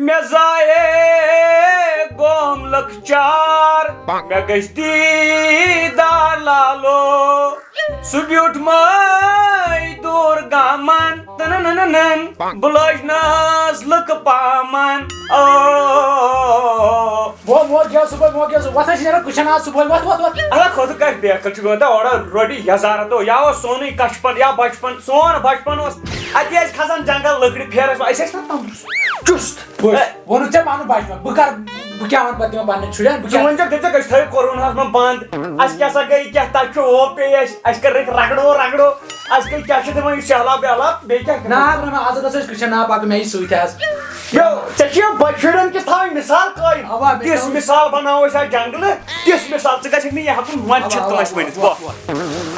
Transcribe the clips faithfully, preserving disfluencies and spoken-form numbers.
مےٚ زایے گوم لۄکچار، مےٚ گژھِ دیٖدار لالو۔ سُہ بیوٗٹھ مَے دوٗر گامَن، تننننن، بہٕ لٲجنَس لُکہٕ پامَن۔ او۔ مو-، مو گیو صُبحٲے، مو گیو صُبحٲے۔ وۄتھ حظ چھِ نیران کُچھَن آز صُبحٲے، وۄتھ، وۄتھ، وۄتھ۔ اَلہ کھوٚتُکھ اَسہِ بیکٕل چھُ گوٚمُت اورٕ رۄڈِ یَزارَتو۔ یا اوس سونُے کَچھپَن، یا بَچپَن، سون بَچپَن اوس۔ اَتی ٲسۍ کھَسان جنٛگل لٔکرِ پھیرَس منٛز، أسۍ ٲسۍ نہ تَمبرُس چُست۔ بٔے، ووٚنُتھ ژےٚ پَنُن بَچپَن، بہٕ کَرٕ، بہٕ کیٛاہ وَنہٕ پَتہٕ تِمَن پنٛنٮ۪ن شُرٮ۪ن، بہٕ ژٕ کیٛاہ ؤنۍ زٮ۪کھ، دٔپۍ زٮ۪کھ، أسۍ تھٲیِو کورونا ہَس منٛز بنٛد، اَسہِ کیٛاہ سا گٔے کیٛاہ، تَتہِ چھُ او پے اَسہِ، اَسہِ کٔر رٕکھ رَگڑو رَگڑو، اَسہِ گٔے کیٛاہ چھِ دِوان یہِ سہلاب وہلاب، بیٚیہِ کیٛاہ؟ نہ، نہ، نہ، آز حظ گژھو أسۍ کٕچھَن، نہ، پَکہٕ مےٚ یی سۭتۍ حظ۔ یو، ژےٚ چھِ یِم بَچہٕ شُرٮ۪ن کِژھ تھاوٕنۍ مِثال قٲیِم؟ اَوا، بیٚیہِ تِژھ تھاوٕ۔ مِثال بَناوو أسۍ اَتھ جنٛگلہٕ، تِژھ مِثال، ژٕ گژھکھ نہٕ یہِ ہٮ۪کُن وۄنۍ اَوا، چھِ اَوا، کٲنٛسہِ اَوا، ؤنِتھ، اَوا، وۄنۍ۔ اَوا۔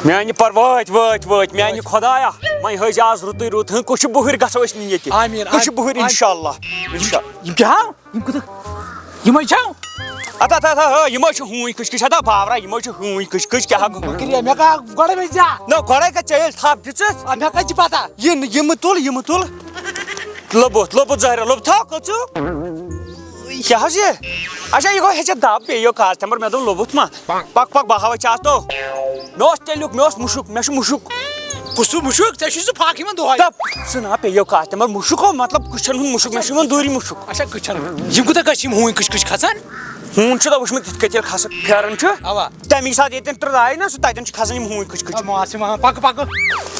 میٛانہِ پَر-، وٲتۍ، وٲتۍ، وٲتۍ، میٛانہِ خۄدایا، وۄنۍ ہٲیزِ آز رُتُے رُت، ہٕنٛہ، کُس چھُ بُہٕرۍ گژھو أسۍ نہٕ ییٚتہِ؟ آمیٖن، کُس چھُ آمیٖن، بُہٕرۍ؟ آمیٖن۔ اِنشاءاللہ، اِنشاءاللہ۔ یِم کیٛاہ؟ یِم کوٗتاہ؟ یِمَے چھا؟ اَتھ، اَتھ، اَتھ، ہا، یِمَے چھِ ہوٗنۍ کٕچ کٕچ، ہَتا باورا، یِمَے چھِ ہوٗنۍ کٕچ کٕچ، کیٛاہ گوٚو؟ مگر مےٚ کَتھ گۄڈَے ؤنۍ زِ۔ نہ، گۄڈَے کَتھ ژےٚ ییٚلہِ تھَپھ دِژٕتھ۔ اَدٕ مےٚ کَتہِ چھِ پَتہ؟ یہِ نہٕ، یِمہٕ تُل، یِمہٕ تُل۔ لوٚبُتھ، لوٚبُتھ ظٲہرا، لوٚبُتھ تھاو کٔژٕ؟ کیٛاہ حظ یہِ؟ اچھا، یہِ گوٚو ہیٚچھِتھ دَب، بیٚیہِ یو کاستمبر، مےٚ دوٚپ لوٚبُتھ ما؟ پَک، پَک، بہٕ ہاوَے ژےٚ اَتھ تو۔ مےٚ اوس تیٚلیُک، مےٚ اوس مُشُک، مےٚ چھُ مُشُک۔ کُس ہیوٗ مُشُک؟ ژےٚ چھُے سُہ پھاکھ یِوان دۄہَے۔ دَپ، ژٕ نا پیٚیو کاستمبر، مُشُک ہو، مطلب، کُچھَن ہُنٛد مُشُک، مےٚ چھُ یِوان دوٗری مُشُک۔ اچھا، کُچھَن۔ یِم کوٗتاہ گژھِ یِم ہوٗنۍ کٕچ کٕچ کھَسان؟ ہوٗن چھُ دَپان، وٕچھ مےٚ کِتھ کٔنۍ ییٚلہِ کھَسان پھیران چھُ۔ اَوا۔ تَمی ساتہٕ ییٚتٮ۪ن ترٛٲے نا سُہ، تَتٮ۪ن چھِ کھَسان یِم ہوٗنۍ کٕچ کٕچ۔ آ، ماس چھِ وَنان، پَکہٕ، پَکہٕ۔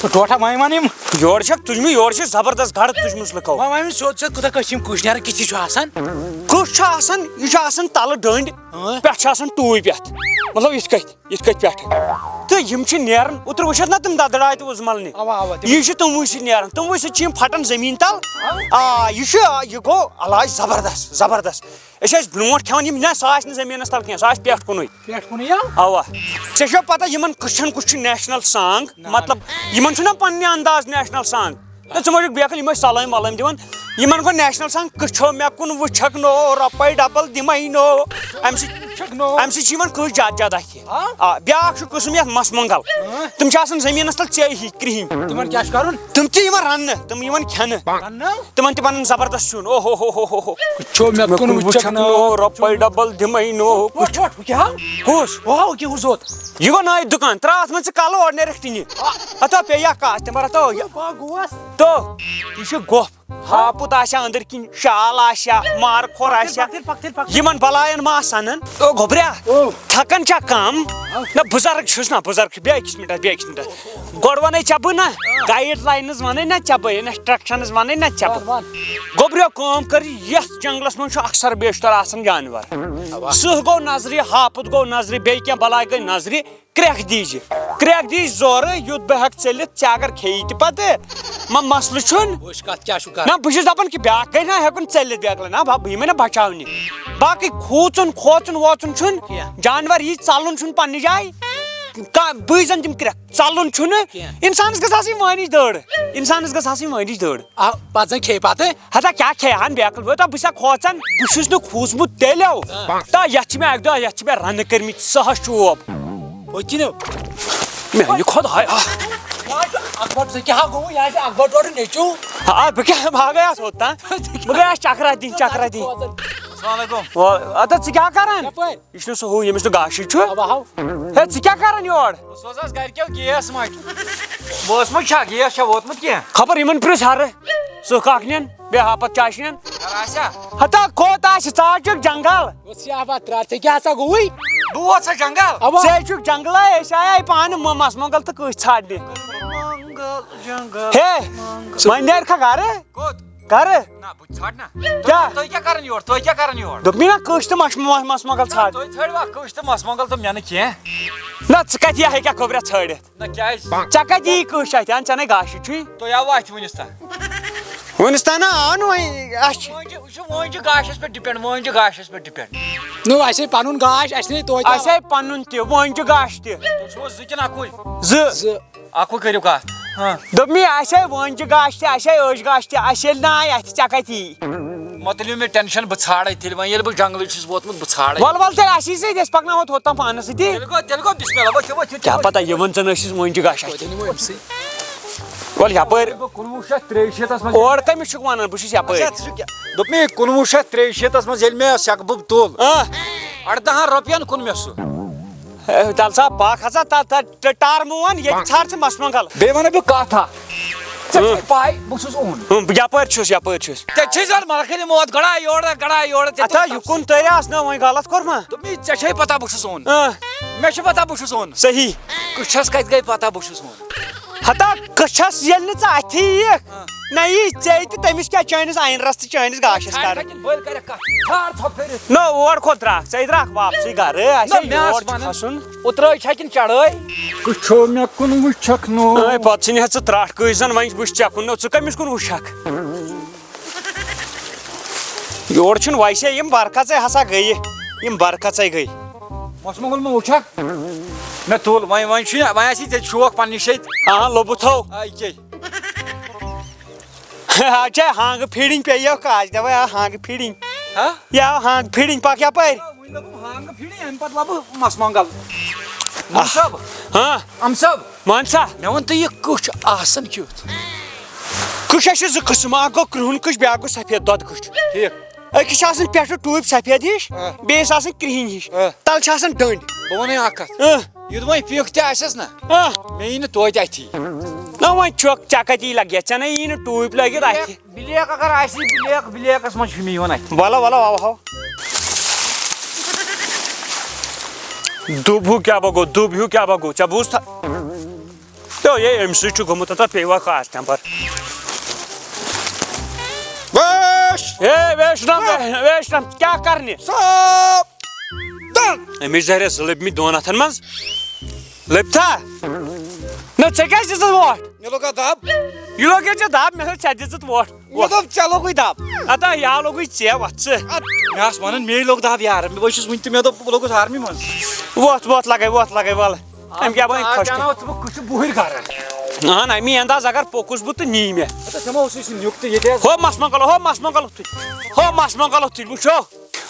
ژٕ ٹوٹھا وۄنۍ وَن یِم۔ یورٕ چھَکھ تُجمٕژ، یورٕ چھِ زبردست گرٕ تُجمٕژ لُکو۔ وۄنۍ وَن یِم سیوٚد سیوٚد، کوٗتاہ کٲنٛسہِ یِم کُج نیران، کِتھ چھُ آسان؟ کُس چھُ آسان؟ یہِ چھُ آسان تَلہٕ ڈٔنٛڈۍ، اۭں۔ پٮ۪ٹھٕ چھُ آسان ٹوٗپۍ اَتھ۔ مطلب یِتھ کٔٹھۍ، یِتھ کٔٹھۍ پٮ۪ٹھٕ۔ تہٕ یِم چھِ نیران، اوترٕ وٕچھتھ نہ تِم دَدٕ ڈاے تہٕ وُزمَل نہِ؟ اَوا، اَوا، تِم۔ یہِ چھِ تِموٕے سۭتۍ نیران، تِموٕے سۭتۍ چھِ یِم پھٹان زٔمیٖن تَل۔ اَوا۔ آ، یہِ چھُ، یہِ گوٚو علاج زبردست، زبردست۔ أسۍ ٲسۍ برونٛٹھ کھٮ۪وان یِم، نہ، سُہ آسہِ نہٕ زٔمیٖنَس تَل کینٛہہ، سُہ آسہِ پٮ۪ٹھ کُنُے۔ پٮ۪ٹھ کُنُے یَلہٕ؟ اَوا۔ ژےٚ چھےٚ پَتہ یِمَن کُچھَن کُس چھُ نیشنَل سانٛگ؟ نہ۔ مطلب، یِمَن چھُنہ پنٛنہِ انداز نیشنَل سانٛگ؟ نہ، ژٕ ما چھُکھ بیکٕل، یِم ٲسۍ سلٲمۍ ولٲمۍ دِوان۔ یِمَن گوٚو نیشنَل سانٛگ، کٕچھو مےٚ کُن وٕچھَکھ نو، رۄپَے ڈبل دِمَے نو۔ اَمہِ سۭتۍ، وٕچھَکھ نو۔ اَمہِ سۭتۍ چھِ یِمَن کٲنٛسہِ زیادٕ زیادٕ اَتھِ۔ ہا؟ آ، بیٛاکھ چھُ قٕسٕم یَتھ مَس مۄنٛگَل۔ ہا؟ تِم چھِ آسان زٔمیٖنَس تَل ژے ہِوۍ کرٛہِنۍ۔ تِمَن کیٛاہ چھُ کَرُن؟ تِم تہِ یِوان رَننہٕ، تِم یِوان کھٮ۪نہٕ۔ رَننہٕ؟ تِمَن تہِ بَنان زبردست سیُن۔ او ہو ہو ہو ہو ہو۔ وٕچھو مےٚ کُن وٕچھَکھ نو، رۄپَے ڈبل دِمَے نو۔ وۄٹھ، وۄٹھ، ہُہ کیٛاہ ہاو؟ کُس؟ وۄنۍ ہاو کہِ ہُہ زوت۔ یہِ گوٚو نایہِ دُکان، ترٛاو اَتھ منٛز ژٕ کَلہٕ اورٕ نیرَکھ ٹِنہِ۔ آ۔ ہَتو پیٚیہِ یا کَتھ تہِ مَرٕ ہَتو۔ یہِ ما گوس؟ تو، یہِ چھُ گۄپھ۔ ہاپُت آسہِ ہا أنٛدٕرۍ کِنۍ، شال آسہِ ہا، مار کھۄر آسہِ ہا۔ پَکھ تیٚلہِ، پَکھ تیٚلہِ، پَکھ تیٚلہِ۔ یِمَن بَلایَن ما سَنَن۔ او گوٚبریا، او۔ تھَکَن چھا کَم؟ آ۔ نہ، بُزرٕگ چھُس نہ، بُزرٕگ چھُ۔ بیٚیہِ أکِس مِنٹَس، بیٚیہِ أکِس مِنٹَس۔ گۄڈٕ وَنے ژےٚ بہٕ نہ، گایِڈ لاینٕز وَنے نہ ژےٚ بہٕ، اِنَسٹرٛکشَنٕز وَنے نہ ژےٚ بہٕ۔ وَن، وَن۔ گوٚبریو، کٲم کٔر، یَتھ جنٛگلَس منٛز چھُ اَکثر بیشتر آسان جانوَر۔ اَوا۔ سٕہہ گوٚو نظرِ، ہاپُت گوٚو نظرِ، بیٚیہِ کینٛہہ بَلاے گٔے نظرِ، کرٛٮ۪کھ دیٖزِ۔ کرٛٮ۪کھ دیٖزِ زورٕ، یُتھ بہٕ ہٮ۪کہٕ ژٔلِتھ، ژےٚ اگر کھیٚیی تہِ پَتہٕ، ما مسلہٕ چھُنہٕ۔ وٕچھ، کَتھ کیٛاہ چھُ کَران؟ نہ، بہٕ چھُس دَپان کہِ بیٛاکھ گٔے نہ ہٮ۪کُن ژٔلِتھ بیکلہٕ، نہ، بہٕ، بہٕ یِمَے نہ بَچاونہِ۔ باقٕے کھوژُن، کھوژُن ووژُن چھُنہٕ۔ کینٛہہ۔ جانوَر یی، ژَلُن چھُنہٕ پنٛنہِ جایہِ۔ کانٛہہ بٕے زَن دِمہٕ کرٛٮ۪کھ، ژَلُن چھُنہٕ۔ کینٛہہ۔ اِنسانَس گٔژھ آسٕنۍ وٲنِج دٔڑ۔ اِنسانَس گٔژھ آسٕنۍ وٲنِج دٔڑ۔ آ، پَتہٕ زَن کھیٚیہِ پَتہٕ۔ ہتا کیٛاہ کھیٚیہِ ہَن بیکٕل؟ وۄنۍ دَپ بہٕ چھُسا کھوژان؟ بہٕ چھُس نہٕ کھوٗژمُت تیٚلہِ۔ آ۔ تا یَتھ چھِ مےٚ اَکہِ دۄہ، یَتھ چھِ مےٚ رَنہٕ کٔرمٕتۍ، سہَس چوب۔ ہُتہِ نہٕ۔ میٛانہِ خۄدایا۔ آ، چھُ اکبر، ژٕ کیٛاہ گوٚوُے؟ یہِ آسہِ اکبر ٹوٹھ نیٚچوٗ۔ آ، بہٕ کیٛاہ، بہٕ ہا گٔیاس اوٚتام۔ بہٕ گٔیاس چکرا دِنۍ، چکرا دِنۍ۔ السلام علیکم۔ وَ-، اَدٕ ژٕ کیٛاہ کران؟ یَپٲرۍ۔ یہِ چھُنہٕ سُہ ہُہ، ییٚمِس نہٕ گاشٕے چھُ۔ اَوا ہاو۔ ہے، ژٕ کیٛاہ کران یور؟ بہٕ سوزہَس گرِکٮ۪و گیس مۄکلہِ۔ بہٕ اوسُس وۄنۍ چھا گیس چھا ووتمُت کینٛہہ؟ خبر یِمن پرٛژھ ہرٕ۔ ژٕ کَکھ نِن، بیٚیہِ ہاپت چاے چھِ نِن۔ گرٕ آسیا؟ ہتا کوٚت آسہِ؟ ژٕ ہا چھُکھ جنگل۔ وۄتھ سیاہ بتھ ترٛٹھ، ژےٚ کیٛاہ سا گوٚوُے؟ بہٕ ووت سا جنگل؟ اَوا۔ ژٕ ہے چھُکھ جنگلے، أسۍ آیے پانہٕ مہ-، مَس مۄنگل تہٕ کٔژ ژھانٛڈنہِ۔ جنگل، ہے، جنگل۔ وۄنۍ نیرکھا گرٕ؟ کوٚت؟ گرٕ۔ نہ، بہٕ ژھانٛڈٕ نہ۔ کیٛاہ؟ تُہۍ کیٛاہ کران یور؟ تُہۍ کیٛاہ کران یور؟ دوٚپمَے نہ، کٔژ تہٕ مَس-، مَس-، مَس مۄنگل ژھانٛڈنہِ۔ تُہۍ ژھٲنٛڈوا کٔژ تہٕ مَس مۄنگل تہٕ مےٚ نہٕ کینٛہہ؟ نہ، ژٕ کَتہِ یہِ ہیٚکیٛاہ گوٚبرا ژھٲنٛڈِتھ؟ نہ کیٛازِ؟ ژےٚ کَتہِ یی کٲنٛسہِ اَتھِ؟ اَن ژےٚ نے گاشہِ چھُے۔ تُہۍ آوٕ اَتھِ وُنِس تام۔ وُنِس تام نہ آو نہٕ وۄنۍ، اَسہِ چھِ۔ وۄنۍ چھُ، یہِ چھُ، وۄنۍ چھُ گاشَس پٮ۪ٹھ depend، وۄنۍ چھُ گاشَس پٮ۪ٹھ depend۔ نو، اَسہِ ہے پَنُن گاش، اَسہِ نے توتہِ۔ اَسہِ ہے پَنُن تہِ، وۄنۍ چھُ گاشہِ تہِ۔ تُہۍ چھُو حظ زٕ کِنہٕ اَکُے؟ زٕ۔ زٕ۔ اَکُے کٔرِو کَتھ۔ ہاں۔ دوٚپمَے، اَسہِ ہے وۄنۍ چھُ گاشہِ تہِ، اَسہِ ہے أچھ گاشہِ تہِ، اَسہِ ییٚلہِ نہٕ آے اَتھِ، ژےٚ کَتہِ یی؟ مہ تُلِو مےٚ tension، بہٕ ژھانٛڈَے تیٚلہِ وۄنۍ، ییٚلہِ بہٕ جنٛگلٕے چھُس ووتمُت، بہٕ ژھانٛڈَے۔ وَلہٕ وَلہٕ تیٚلہِ اَسی سۭتۍ، أسۍ پَکناوہوتھ ہوٚتام پانَس سۭتی۔ تیٚلہِ گوٚو، تیٚلہِ گوٚو بسم اللہ، ؤتھِو، ؤتھِو، کیٛاہ ؤتھِو۔ پَتہ، یہِ وَن ژٕ نہٕ أسۍ ٲسۍ وۄنۍ چھُ گاشہِ اَسہِ۔ توتہِ نِمو أمۍ سٕے۔ وَلہٕ یَپٲرۍ۔ بہٕ کُنوُہ شیٚتھ ترٛیہِ شیٖتَس منٛز۔ اورٕ کٔمِس چھُکھ وَنان؟ بہٕ چھُس یَپٲرۍ۔ اچھا، ژٕ چھُکھ کیٛاہ؟ دوٚپمَے، کُنوُہ شیٚتھ ترٛیہِ شیٖتَس منٛز ییٚلہِ مےٚ سٮ۪کہٕ بُب تُل، آ۔ اَردَہَن رۄپیَن کُن مےٚ سُہ۔ ہے، تَلہٕ سا پَکھ ہسا، تَتھ، تَتھ ٹارمہٕ وَن، ییٚتہِ ژھار ژٕ مَس منٛگَل۔ بیٚیہِ وَنَے بہٕ کَتھ اَکھ۔ ژےٚ چھے ہُم۔ پَے، بہٕ چھُس اوٚن۔ ہُم، بہٕ یَپٲرۍ چھُس، یَپٲرۍ چھُس۔ ژےٚ چھے زَن مَلکٕرِ موت، گڑا یورٕ، گڑا یورٕ، ژےٚ اَتھا، توٚر یہِ کُن تٔرۍ آس نہ وۄنۍ غلط کوٚر ما؟ دوٚپمَے، ژےٚ چھے پَتہ بہٕ چھُس اوٚن۔ آ۔ مےٚ چھِ پَتہ بہٕ چھُس اوٚن۔ صحیح۔ کٔچھَس کَتہِ گٔے پَتہ بہٕ چھُس اوٚن؟ ہتا کٔچھس ییٚلہِ نہٕ ژٕ اَتھِ یِکھ، ہاں۔ نہ یی ژےٚ تہِ تٔمِس کیٛاہ چٲنِس آیِن رَس تہٕ چٲنِس گاشَس ژھانٛڈِ کَرُن۔ کَتہِ بٔلۍ کَرٮ۪کھ کَتھ؟ ژھانٛڈ ژھۄپ کٔرِتھ۔ نہ اور کھوٚت درٛاکھ، ژَے درٛاکھ واپسٕے گَرٕ، اَسہِ نہ، ہے مےٚ یور آسہٕ چھُ وَنان، کھَسُن۔ اُترٲے چھا کِنہٕ چَڑٲے؟ کٔچھو مےٚ کُن وٕچھکھ نہٕ۔ اے، پَتہٕ ژھٕنہِ ہا ژٕ ترٛٹھ کٔج زَن، وۄنۍ وٕچھ ژےٚ کُن، نہ ژٕ کٔمِس کُن وٕچھکھ؟ یورٕ چھُنہٕ ویسے یِم برکژے ہسا گٔیہِ، یِم برکژے گٔے۔ مَس مۄنٛگُل ما وٕچھکھ؟ مےٚ تُل، وۄنۍ، وۄنۍ چھُ، وۄنۍ آسی ژےٚ شوق پننہِ شیٚتہِ۔ آ، لوٚبُتھ تھو۔ آ، یہِ کیٛاہ؟ آ، چھے ہانٛگہٕ پھیٖڈِنۍ پیٚیہِ یَکھ آز، دَپَے آ ہانٛگہٕ پھیٖڈِنۍ۔ ہا؟ یہِ آو ہانٛگہٕ پھیٖڈِنۍ، پَکھ یَپٲرۍ۔ آ، وۄنۍ لوٚبُم ہانٛگہٕ پھیٖڈِنۍ، اَمہِ پَتہٕ لَبہٕ مَس مۄنٛگَل۔ مَس صٲب۔ ہاں؟ اَم صٲب۔ وَن سا۔ مےٚ وَن تہٕ یہِ کٔچھ آسان کیُتھ؟ کٔچھ چھِ زٕ قٕسٕم، اَکھ گوٚو کرٛہُن کٔچھ، بیٛاکھ گوٚو سفید دۄدٕ کٔچھ۔ ٹھیٖک۔ أکِس چھِ آسان پٮ۪ٹھٕ ٹوٗپۍ سفید ہِش، آ۔ بیٚیِس آسان کرٛہِنۍ ہِش، آ۔ تَلہٕ چھِ آسان ڈٔنٛڈۍ۔ بہٕ وَنَے اَکھ کَتھ۔ آ۔ یُتھ وۄنۍ پِنٛک تہِ آسٮ۪س نہ، آ۔ مےٚ یی نہٕ توتہِ اَتھی۔ نہ وۄنۍ چھُکھ، ژےٚ کَتہِ یی لَگہِ؟ ژےٚ نہ یی نہٕ ٹوٗپۍ لٲگِتھ اَتھِ۔ بلیک اگر آسہِ، بلیک، بلیکس منٛز چھُ مےٚ یِوان اَتھِ۔ وَلہٕ، وَلہٕ، وَلہٕ، ہاو۔ دُب ہیوٗ کیٛاہ بہ گوٚو، دُب ہیوٗ کیٛاہ بہ گوٚو، ژےٚ بوٗزتھا؟ تو یے أمۍ سۭتۍ چھُ گوٚمُت ہَتہ پیٚیہِ وۄنۍ خاص نمبر۔ ویش! ہے، ویشنم، وے-، ویشنم، کیٛاہ کرنہِ؟ صاحب! دن! أمِس زہرٮ۪س زٕ لٔبۍ مٕتۍ دۄن ہَتَن منٛز۔ لٔبۍ تھا؟ نہ، ژےٚ کیٛازِ دِژٕتھ وۄٹھ؟ مےٚ لوٚگ اَتھ دب۔ یہِ لوٚگ ییٚتہِ ژےٚ دب، مےٚ دوٚپ ژےٚ دِژٕتھ وۄٹھ۔ مےٚ دوٚپ، ژےٚ لوٚگُے دب۔ اَدا، یا لوٚگُے ژےٚ، وۄتھ ژٕ۔ اَدٕ مےٚ آس وَنان، مے لوٚگ دب یارٕ، بہٕ چھُس وٕنہِ تہِ، مےٚ دوٚپ، بہٕ لوٚگُس آرمی منٛز۔ وۄتھ، وۄتھ، لَگَے، وۄتھ، لَگَے، وَلہٕ۔ أمۍ کیٛاہ بَنہِ آز خۄش دیٛاوناوَتھ ژٕ بہٕ کُس چھُ بُہٕرۍ گَرٕ۔ اَہَن، اَمی انداز اگر پوٚکُس بہٕ تہٕ نی مےٚ۔ اَدٕ ژےٚ ما اوسُے سُہ نیُک تہٕ ییٚتہِ حظ۔ ہو مَس منٛگَل، ہو مَس منٛگَل تُج۔ ہو مَس منٛگَل تُج، وٕچھو۔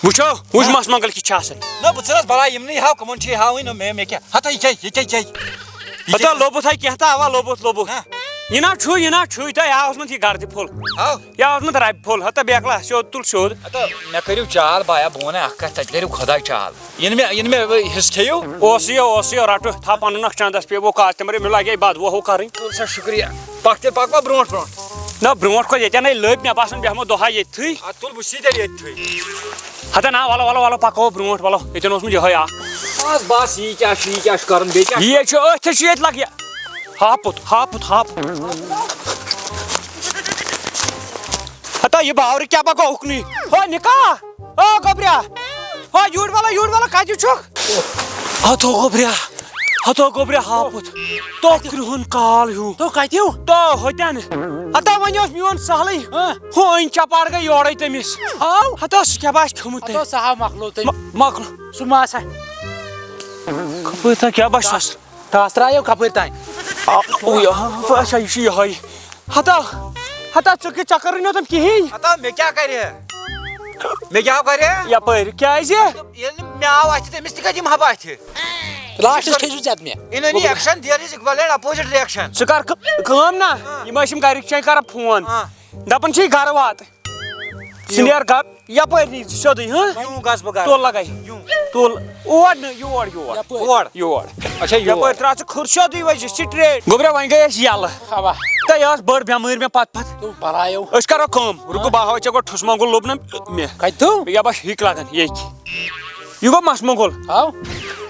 وٕچھو، وٕچھ ہہ۔ مَس منٛگَل کِتھ چھِ آسان۔ نہ، بہٕ ژٕنَس بَلاے یِمنٕے ہاو، کٕمَن چھِ ہاو وٕنہِ، نہ مےٚ، مےٚ کیٛاہ؟ ہَتہ یہِ کیٛاہ، یہِ کیٛاہ، یہِ کیٛاہ؟ یہِ ہَتہ کیٛاہ؟ لوٚبُتھ ہا کینٛہہ تہٕ اَوا لوٚبُتھ، لوٚبُتھ۔ ہہ۔ یہِ نہ چھُ، یہِ نہ چھُ، یہِ تۄہہِ آوُس منٛز یہِ گَردِ پھوٚل۔ ہاو۔ یہِ آوُس منٛز رَبہِ پھوٚل، ہَتہ بیکلا، سیوٚد تُل سیوٚد۔ ہَتہ مےٚ کٔرِو چال بایا، بہٕ وَنَے اَکھ کَتھ، تَتہِ کٔرِو خۄداے چال۔ یِنہٕ مےٚ، یِنہٕ مےٚ حِصہٕ کھیٚیِو۔ اوسُے یو، اوسُے یو، رَٹہٕ، تھاو پَنُن اَکھ چَندَس پے، وۄنۍ کاژ تِمَرِ، مےٚ لَگے بَد وۄہو کَرٕنۍ۔ تُل سا، شُکریہ۔ پَکھ تیٚلہِ، پَکھ وۄنۍ برونٛٹھ، برونٛٹھ۔ نہ، برونٛٹھ کھۄتہٕ ییٚتٮ۪ن ہے لٔبۍ، مےٚ باسان، بیٚہمو دۄہَے ییٚتھٕے۔ اَدٕ تُل بہٕ سیٖدھے ییٚتھٕے۔ ہَتہ نا، وَلہٕ، وَلہٕ، وَلہٕ، پَکو برونٛٹھ، وَلہٕ، ییٚتٮ۪ن اوس مےٚ یِہوٚے اَکھ۔ بَس، بَس، یی کیٛاہ چھُ، یی کیٛاہ چھُ کَرُن، بیٚیہِ کیٛاہ چھُ؟ یی ہے چھُ، أتھۍ چھُ ییٚتہِ لَگہِ۔ ہاپُت، ہاپُت، ہاپُت۔ ہَتہ یہِ باورٕ کیٛاہ پَکو اُکنُے؟ ہو نِکاح۔ او گوٚبریا، ہو یوٗرۍ وَلہٕ، یوٗرۍ وَلہٕ، کَتہِ چھُکھ؟ ہَتو گوٚبریا، ہَتو گوٚبریا ہاپُت۔ تو کرٛہُن کال ہیوٗ۔ تو کَتہِ ہیوٗ؟ تو ہوٚتٮ۪ن۔ ہَتا وۄنۍ اوس میون سہلٕے۔ ہاں۔ ہُہ أنۍ چپاڑ گٔے یورَے تٔمِس۔ ہاو۔ ہَتا سُہ کیٛاہ باسہِ کھیوٚمُت تٔمۍ؟ ہَتو سہل مۄکلو تٔمۍ۔ مۄ-، مۄکلو۔ سُہ ما آسہِ؟ کَپٲرۍ تام کیٛاہ باسہِ سَس؟ ٹاس ترٛایو کَپٲرۍ تام؟ آ، اوے، آ، اچھا، یہِ چھُ یِہوٚے۔ ہتا، ہتا، ژٕ کہِ، ژےٚ کٔرٕے نہٕ تِم کِہیٖنۍ۔ ہتا، مےٚ کیٛاہ کَرِ ہے؟ مےٚ کیٛاہ کَرِ ہے؟ یَپٲرۍ، کیٛازِ؟ ییٚلہِ نہٕ مےٚ آو اَتھِ، تٔمِس تہِ کَتہِ یِمہٕ ہا بہٕ اَتھِ؟ لاسٹَس کھیٚیہِ سُہ ژےٚ مےٚ۔ In any action, there is equivalent opposite reaction. ژٕ کَر کٲ-، کٲم نا، ہاں۔ یِم ٲسۍ یِم گَرِکۍ چھِ کَران فون۔ ہاں۔ دَپان چھِ یہِ گَرٕ وات۔ ژٕ یِیِو۔ نیر گپ یپٲرۍ نی ژٕ سیوٚدُے، ہہ؟ یوٗ گژھ بہٕ گرٕ۔ تُل لگے۔ یوٗ۔ تُل۔ اور نہٕ، یور، یور۔ یپٲرۍ۔ یور۔ یور۔ اچھا، یور۔ یپٲرۍ ترٛاو ژٕ کھُر سیوٚدُے وۄنۍ straight۔ گوٚبرا، وۄنۍ گٔے أسۍ یَلہٕ۔ اوا۔ تہٕ یہِ ٲس بٔڑ بٮ۪مٲرۍ مےٚ پتہٕ پتہٕ۔ تو بلاے یو۔ أسۍ کرو کٲم، رُکو، بہٕ ہاوے ژےٚ گۄڈٕ ٹھُس مۄنٛگُل لوٚب نہ مےٚ۔ کتہِ تو؟ یا بس ہِک لگان ییٚتہِ۔ یہِ گوٚو مَس مۄنٛگُل۔ ہاو۔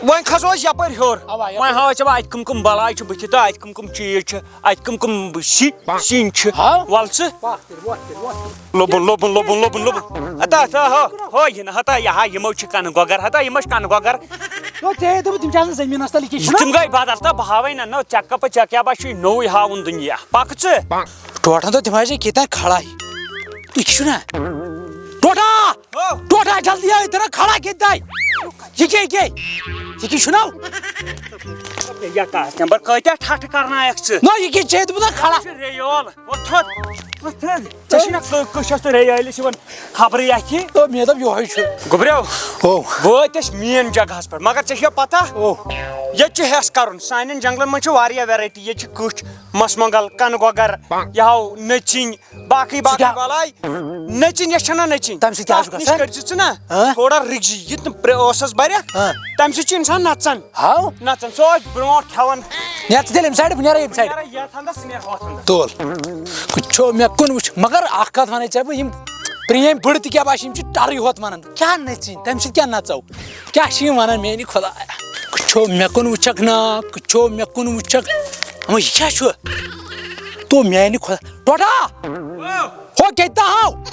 وۄنۍ کھسو أسۍ یپٲرۍ ہیوٚر۔ اوا، یپٲرۍ۔ وۄنۍ ہاوے ژےٚ بہٕ اتہِ کٕم کٕم بلاے چھِ بٕتھِ تہٕ اتہِ کٕم کٕم چیٖز چھِ۔ اتہِ کٕم کٕم سی-، سِنۍ چھِ؟ ہاو۔ وَل ژٕ۔ وۄتھ تیٚلہِ، وۄتھ تیٚلہِ، وۄتھ تیٚلہِ۔ لوٚبُن، لوٚبُن، لوٚبُن، لوٚبُن، لوٚبُن۔ ہتا، ہتا، ہو، ہو، یہِ نہ ہتا، یہِ ہا، یِمو چھِ کَنہٕ گۄگَر، ہتا، یِم ٲسۍ کَنہٕ گۄگَر۔ تو ژےٚ ہے دوٚپُتھ تِم چھِ آسان زٔمیٖنَس تَل، یہِ کیٛاہ چھُنہ؟ تِم گٔے بدل، تہٕ بہٕ ہاوَے نہ، نہ، ژےٚ کَپہٕ، ژےٚ کیٛاہ باسہِ چھُے نوٚوُے ہاوُن دُنیا؟ پَکہٕ ژٕ۔ ٹوٹھن تو تِم حظ چھِ کیٛاہ تام کھڑا۔ یہِ کیٛاہ چھُنہ؟ ٹوٹھا! ہو۔ ٹوٹھا، جلدی آو، ادھر کھڑا کیٛاہ تام؟ یہِ کیٛاہ، یہِ کیٛاہ؟ یہِ کیٛاہ چھُنہ؟ یا کَتھ نمبر کۭتیٛاہ ٹھٹھٕ کرنایَکھ ژٕ؟ نہ، یہِ کیٛاہ چھے دوٚپمُت نہ کھڑا؟ یہِ چھُ ریول۔ وۄتھ تھوٚد، وۄتھ تھوٚد۔ ژےٚ چھُنہ کٔ-، کٔچھَس تہٕ ریٲلِس یِوان خبرٕے اَتھِ۔ تو مےٚ دوٚپ یِہوٚے چھُ۔ گوٚبریو، او۔ وٲتۍ أسۍ مین جگہَس پٮ۪ٹھ، مگر ژےٚ چھےٚ پتہ؟ او۔ ییٚتہِ چھُ ہٮ۪س کرُن، سانٮ۪ن جنگلن منٛز چھِ واریاہ ویرایٹی۔ ییٚتہِ چھِ کٔچھ، مسمنگل، کنہٕ گۄگر، یہِ ہاو نٔژِنۍ، باقٕے سُہ باقٕے کیٛاہ؟ بلاے۔ نٔژِنۍ یۄس چھَنہ نٔژِنۍ، تَمہِ سۭتۍ کیٛاہ چھُ تَتھ نِش گژھان؟ کٔرۍ زِ ژٕ نا ہاں؟ تھوڑا رِگزِ، یہِ تہٕ پرٛ-، اوسَس بَرٮ۪کھ، ہاں۔ تَمہِ سۭتۍ چھُ اِنسان نَژان۔ ہاو؟ نَژان، سُہ اوس برٛونٛٹھ کھٮ۪وان۔ نیرٕ ژٕ تیٚلہِ ییٚمہِ سایڈٕ، بہٕ نیرٕ ییٚمہِ سایڈٕ۔ نیران یَتھ ہَندَس، ژٕ نیرٕ ہُتھ ہَندَس۔ تُل۔ کُچھو مےٚ کُن وٕچھ، مگر اَکھ کَتھ وَنَے ژےٚ بہٕ، یِم پرٛٲنۍ بٕڑٕ تہِ کیٛاہ باسہِ، یِم چھِ ٹَرٕے ہوت وَنان۔ کیٛاہ نٔژِنۍ؟ تَمہِ سۭتۍ کیٛاہ نَژو؟ کیٛاہ چھِ یِم وَنان میٛانہِ خۄدایا؟ کُچھو مےٚ کُن وٕچھَکھ نا، کُچھو مےٚ کُن وٕچھَکھ۔ اَما یہِ کیٛاہ چھُ؟ تو میٛانہِ خۄدا، ٹوٹا! ہو کیٛاہ تہِ ہاو؟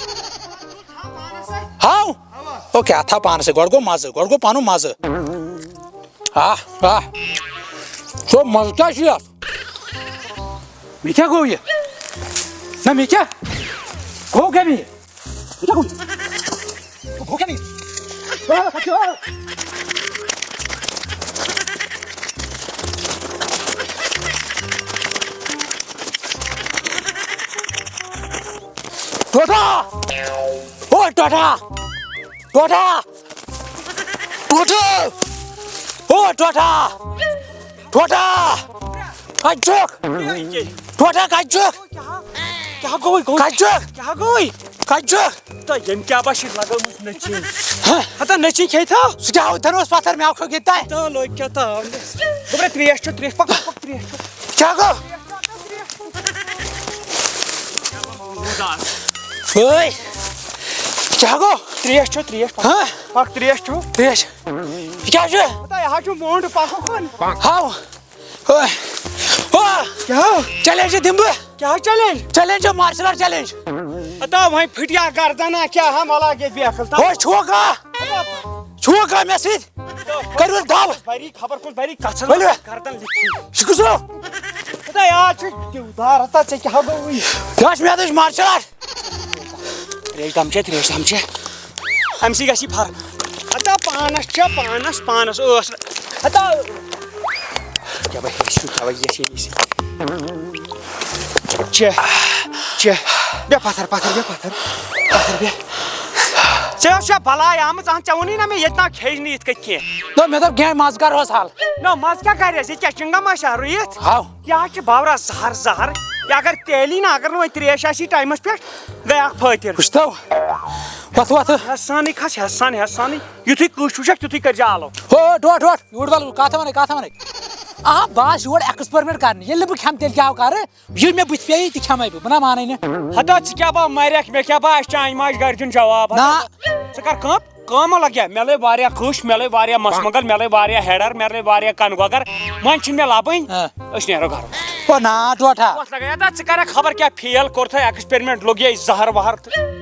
ہاو؟ او کیٛاہ تھاو پانَس سۭتۍ؟ گۄڈٕ گوٚو مَزٕ، گۄڈٕ گوٚو پَنُن مَزٕ۔ آہ، آہ۔ تو مَزٕ کیٛاہ چھُ یَتھ؟ مےٚ کیٛاہ گوٚو یہِ؟ نہ، مےٚ کیٛاہ؟ گوٚو کیٛاہ مےٚ یہِ؟ مےٚ کیٛاہ گوٚو یہِ؟ گوٚو کیٛاہ مےٚ یہِ؟ آ، پَتہٕ چھُ، آ۔ ٹوٹھا! او ٹوٹھا! ٹوٹھا! ٹوٹھا! او ٹوٹھا! ٹوٹھا! کَتہِ چھُکھ؟ ٹوٹھا کَتہِ چھُکھ؟ کیٛاہ گوٚوُے؟ گوٚو کَتہِ چھُکھ؟ کیٛاہ گوٚوُے؟ کَتہِ چھُکھ؟ تہٕ ییٚمۍ کیٛاہ بَشیٖر لَگٲومٕژ نٔژِنۍ؟ ہہ؟ ہَتا نٔژِنۍ کھیٚیہِ تھاو۔ سُہ کیٛاہ ہو دَنوس پَتھر مےٚ آو کھیوٚو گِتھ تانۍ؟ تہٕ لوٚگ کیٛاہ تاونَس؟ دوٚپمَے ترٛیش چیٚو، ترٛیش، پَک، پَک، پَک، ترٛیش چیٚو۔ کیٛاہ گوٚو؟ اوے! کیٛاہ گوٚو؟ ترٛیش چیٚو، ترٛیش، پَک۔ ہہ؟ پَک، ترٛیش چیٚو۔ ترٛیش؟ یہِ کیٛاہ چھُ؟ ہَتا یہِ حظ چھُ مونٛڈ پَکُن۔ ہاو۔ اوے! او! کیٛاہ؟ Challenge دِمہٕ بہٕ۔ کیٛاہ challenge؟ Challenge چھُ martial art challenge۔ ہَتا وۄنۍ پھٕٹیا گردنا کیٛاہ ہا مَلاگ ییٚتہِ بیکھل تہٕ۔ ہو چھُوا کانٛہہ؟ چھُوا کانٛہہ مےٚ سۭتۍ؟ کٔرِو حظ دَو۔ بَری خبر کُس بَری کَژھن ؤلِو۔ گردن لیکھی۔ یہِ کُس ہو؟ ہَتا یہِ حظ چھُ دیودار، ہَتا ژےٚ کیٛاہ ہا گوٚوُے؟ یہِ حظ چھُ مےٚ دٔچھ martial art۔ ترٛیش دَمچے، ترٛیش دَمچے۔ اَمہِ سۭتۍ گژھِ یہِ فرق۔ ہَتا پانَس چھےٚ، پانَس، پانَس ٲس۔ ہَتا۔ کیٛاہ بہٕ ہیٚچھِ، کیٛاہ بہٕ یَژھِ یہِ۔ چےٚ، چےٚ۔ بیٚہہ پَتھَر، پَتھَر، بیٚہہ پَتھَر۔ پَتھَر بیٚہہ۔ ژےٚ ٲس چھےٚ بَلاے آمٕژ، اَہَن، ژےٚ ووٚنُے نہ مےٚ ییٚتہِ نا کھیٚچھ نہٕ یِتھ کٔنۍ کینٛہہ۔ نہ، مےٚ دوٚپ کینٛہہ مَزٕ کَرہوس حل۔ نہ، مَزٕ کیٛاہ کَرٮ۪س؟ ییٚتہِ کیٛاہ چِنٛگَم آسہِ ہا رُیِتھ؟ ہاو۔ یہِ حظ چھِ بَورا زَہر زَہر۔ یہِ اگر تیلی نہ، اگر نہٕ وۄنۍ ترٛیش آسی ٹایمَس پٮ۪ٹھ، گٔے اَکھ فٲطِر۔ وٕچھتو، وَتھ وَتھ۔ ہٮ۪سانٕے کھَس، ہٮ۪سان، ہٮ۪سانٕے۔ یُتھُے کٲنٛسہِ وٕچھَکھ، تیُتھُے کٔرۍ زِ آلو۔ ہو، ڈوٹھ، ڈوٹھ، یوٗر وَل، کَتھ وَنَے، کَتھ وَنَے۔ آ، بہٕ آس یور experiment کَرنہِ۔ ییٚلہِ نہٕ بہٕ کھٮ۪مہٕ، تیٚلہِ کیٛاہ کَرٕ؟ ییٚلہِ مےٚ بٕتھِ پیٚیہِ، تہِ کھٮ۪مَے بہٕ، بہٕ نہ مانَے نہٕ۔ ہَتا، ژٕ کیٛاہ با مَرٮ۪کھ، مےٚ کیٛاہ با آسہِ چانہِ ماجہِ گَرِ دیُن جواب؟ ہَتا، نہ۔ ژٕ کَر کٲم، کٲمہ لَگیا، مےٚ لٔے واریاہ کٔش، مےٚ لٔے واریاہ مَس مۄنٛگَل، مےٚ لٔے واریاہ ہیڈَر، مےٚ لٔے واریاہ کَنہٕ گۄگَر۔ وۄنۍ چھِنہٕ مےٚ لَبٕنۍ، ہاں۔ أسۍ نیرو گَرٕ۔ او نا، ڈوٹھا۔ وۄتھ لَگے، ہَتا، ژٕ کَرَکھ خبر کیٛاہ fail کوٚرتھَے experiment، لوٚگ یے زَہر وَہر تہٕ۔